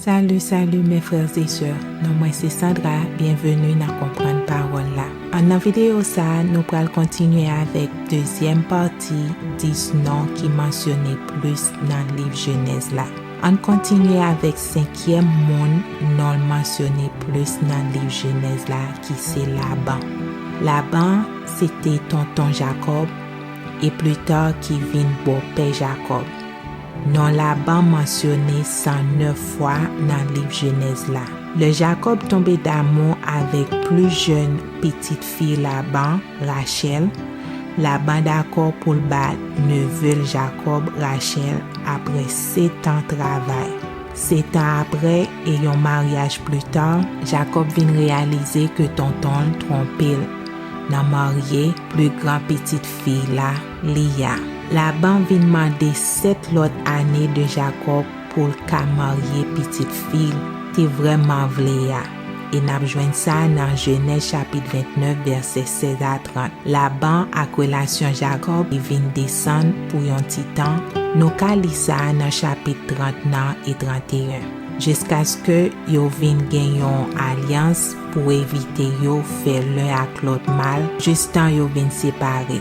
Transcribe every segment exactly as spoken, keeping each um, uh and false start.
Salut, salut mes frères et sœurs. Non mwen se Sandra, byenveni nan Konprann Pawòl la. An nan videyo sa a, nou pral kontinye avèk dezyèm pati dis non ki mansyone plis nan liv Jenèz la. Ann kontinye avèk senkyèm moun non l mansyone plis nan liv Jenèz la, ki se Laban. Laban se te tonton Jakòb e plita ki vin bòpè Jakòb. Non Laban mansyone san nèf fwa nan liv Jenèz la. Lè Jakòb tonbe damou avèk pli jèn pitit fi Laban, Rachèl, Laban dakò pou l ba neve l Jakòb Rachèl apre sèt an travay. Sèt an apre e yon maryaj pli ta, Jakòb vin reyalize ke tonton l twonpe l nan marye pli gran pitit fi la, Liya. Laban vin mande sèt lòt ane de Jakòb pou l ka marye pitit fi l te vrèman vle a. E n ap jwenn sa nan Jenèz chapit vennèf, vèsè sèz a trant. Laban ak relasyon Jakòb vin desann pou yon ti tan. Nou ka li sa nan chapit trant nan e tranteyen. Jiskaske yo vin gen yon alyans pou evite yo fè len ak lòt mal, jistan yo vin separe.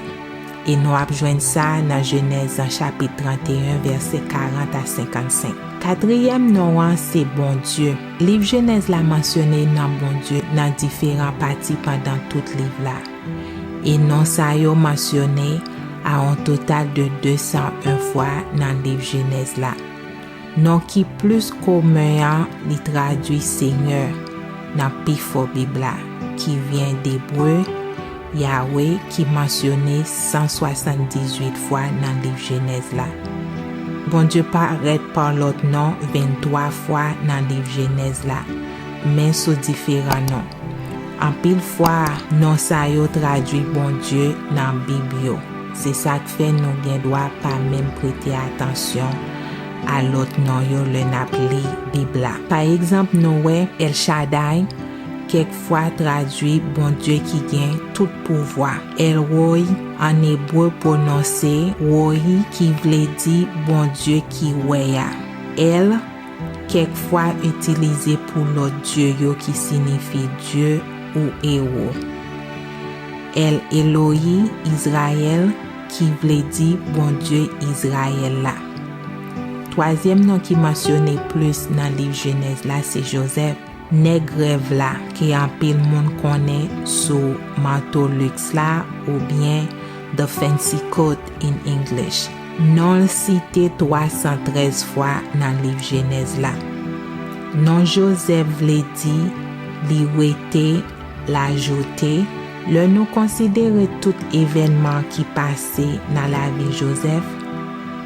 E nou ap jwenn sa nan Jenèz an chapit tranteyen, vèsè karant a senkannsenk. Katriyèm non an se Bondye. Liv Jenèz la mansyone nan Bondye nan diferan pati pandan tout liv la. E non sa yo mansyone a yon total de de san en fwa nan liv Jenèz la. Non ki plis komen an, li tradui Senyè nan pifò Bib la, ki vyen de ebre, Yawe, ki mansyone san swasanndizuit fwa nan liv Jenèz la. Bondye parèt pa lòt non venntwa fwa nan liv Jenèz la, men sou diferan non. Anpil fwa, non sa yo tradui Bondye nan Bib yo. Se sa k fè nou gen dwa pa menm prete atansyon a lòt non yo lè n ap li Bib la. Pa egzanp, nou wè El Shaddai, kèk fwa tradui Bondye ki gen tout pouvwa. El Roi, an ebre, pwononse Rohi, ki vle di Bondye ki wè a. El, kèk fwa itilize pou lòt dye yo ki siyifi Dye ou Ewo. El Elohi Izrayèl, ki vle di Bondye Izrayèl la. Twazyèm non ki mansyone plis nan liv Jenèz la se Jozèf. Nèg rèv la, ke anpil moun konnen sou manto liks la oubyen The Fancy Coat in English. Non l site twa san trèz fwa nan liv Jenèz la. Non Jozèf vle di li rete, l ajoute. Lè nou konsidere tout evènman ki pase nan lavi Jozèf,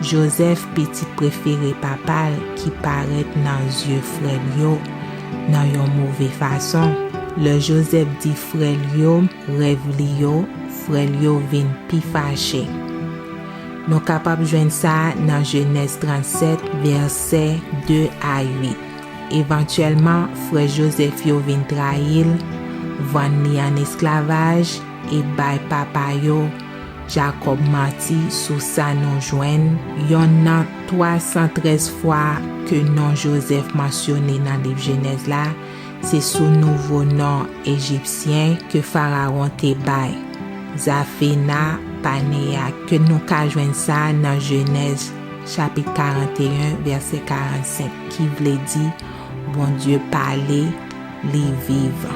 Jozèf, pitit prefere papa l, ki parèt nan zye frè l yo nan yon move fason. Lè Jozèf di frè l yo rèv li yo, frè l yo vin pi fache. Nou kapab jwenn sa nan Jenèz trannsèt, vèsè de a uit. Evantyèlman, frè Jozèf yo vin trayi l, vann li an esklavaj e bay papa yo, Jakòb, manti sou sa nou jwenn. Yonn nan twa san trèz fwa ke non Jozèf mansyone nan liv Jenèz la, se sou nouvo non ejipsyen ke Farawon te bay, Zafena Panea, ke nou ka jwenn sa nan Jenèz chapit karanteyen, vèsè karannsenk, ki vle di Bondye pale, li viv.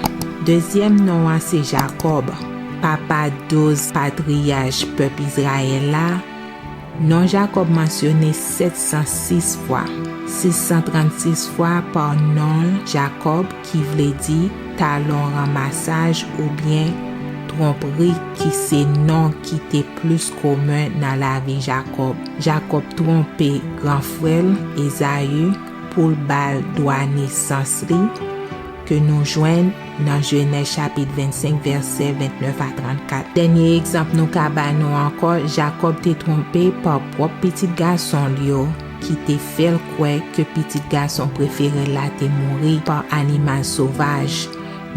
Dezyèm non an se Jakòb, papa douz patriyach pèp Izrayèl la. Non Jakòb mansyone sèt san sis fwa, sis san trannsis fwa pa non l Jakòb, ki vle di talon ranmasaj oubyen twonpri, ki se non ki te plis komen nan lavi Jakòb. Jakòb twonpe gran frè l, Ezayi, pou l ba l dwa nesans li, ke nou jwenn nan Jenèz chapit vennsenk, vèsè vennèf a trannkat. Dènye egzanp nou ka ba nou ankò, Jakòb te twonpe pa pwòp pitit gason l yo, ki te fè l kwè ke pitit gason prefere l la te mouri pa animal sovaj.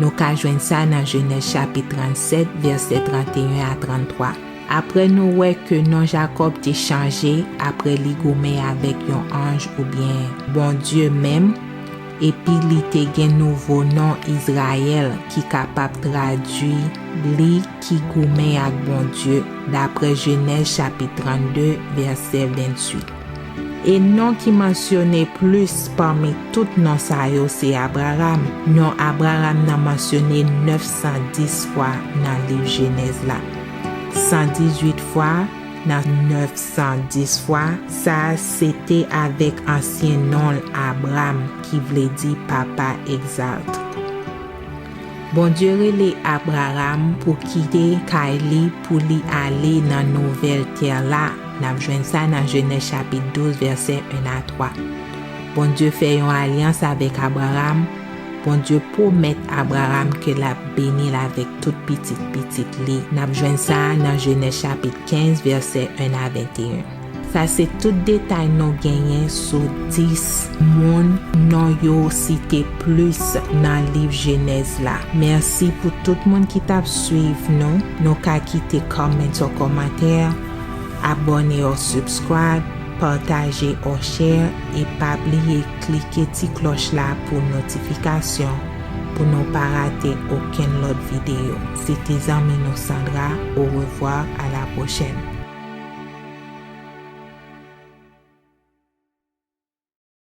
Nou ka jwenn sa nan Jenèz chapit trannsèt, vèsè tranteyen a tranntwa. Apre nou wè ke non Jakòb te chanje apre li goumen avèk yon anj oubyen Bondye menm, epi li te gen nouvo non Izrayèl, ki kapab tradui li ki goumen ak Bondye, dapre Jenèz chapit trannde, vèsè venntuit. E non ki mansyone plis pami tout non sa yo se Abraram. Non Abraram nan mansyone nèf san dis fwa nan liv Jenèz la. San dizuit fwa nan nèf san dis fwa, sa a se te avèk ansyen non l Abram, ki vle di papa egzalte. Bondye rele Abraram pou kite kay li pou li ale nan nouvèl tè la. N ap jwenn sa nan Jenèz chapit douz, vèsè en a twa. Bondye fè yon alyans avèk Abraram. Bondye pwomèt Abraram ke l ap beni l avèk tout pitit pitit li. N ap jwenn sa nan Jenèz chapit kenz, vèsè en a venteyen. Sa se tout detay nou genyen sou dis moun non yo site plis nan liv Jenèz la. Mèsi pou tout moun ki t ap swiv nou. Nou ka kite comment ou kòmantè, abòne ou subscribe, pataje ou share, e pa bliye klike ti klòch la pou notifikasyon, pou nou pa rate okenn lòt videyo. Se te zanmi nou Sandra. Au revoir, à la prochaine.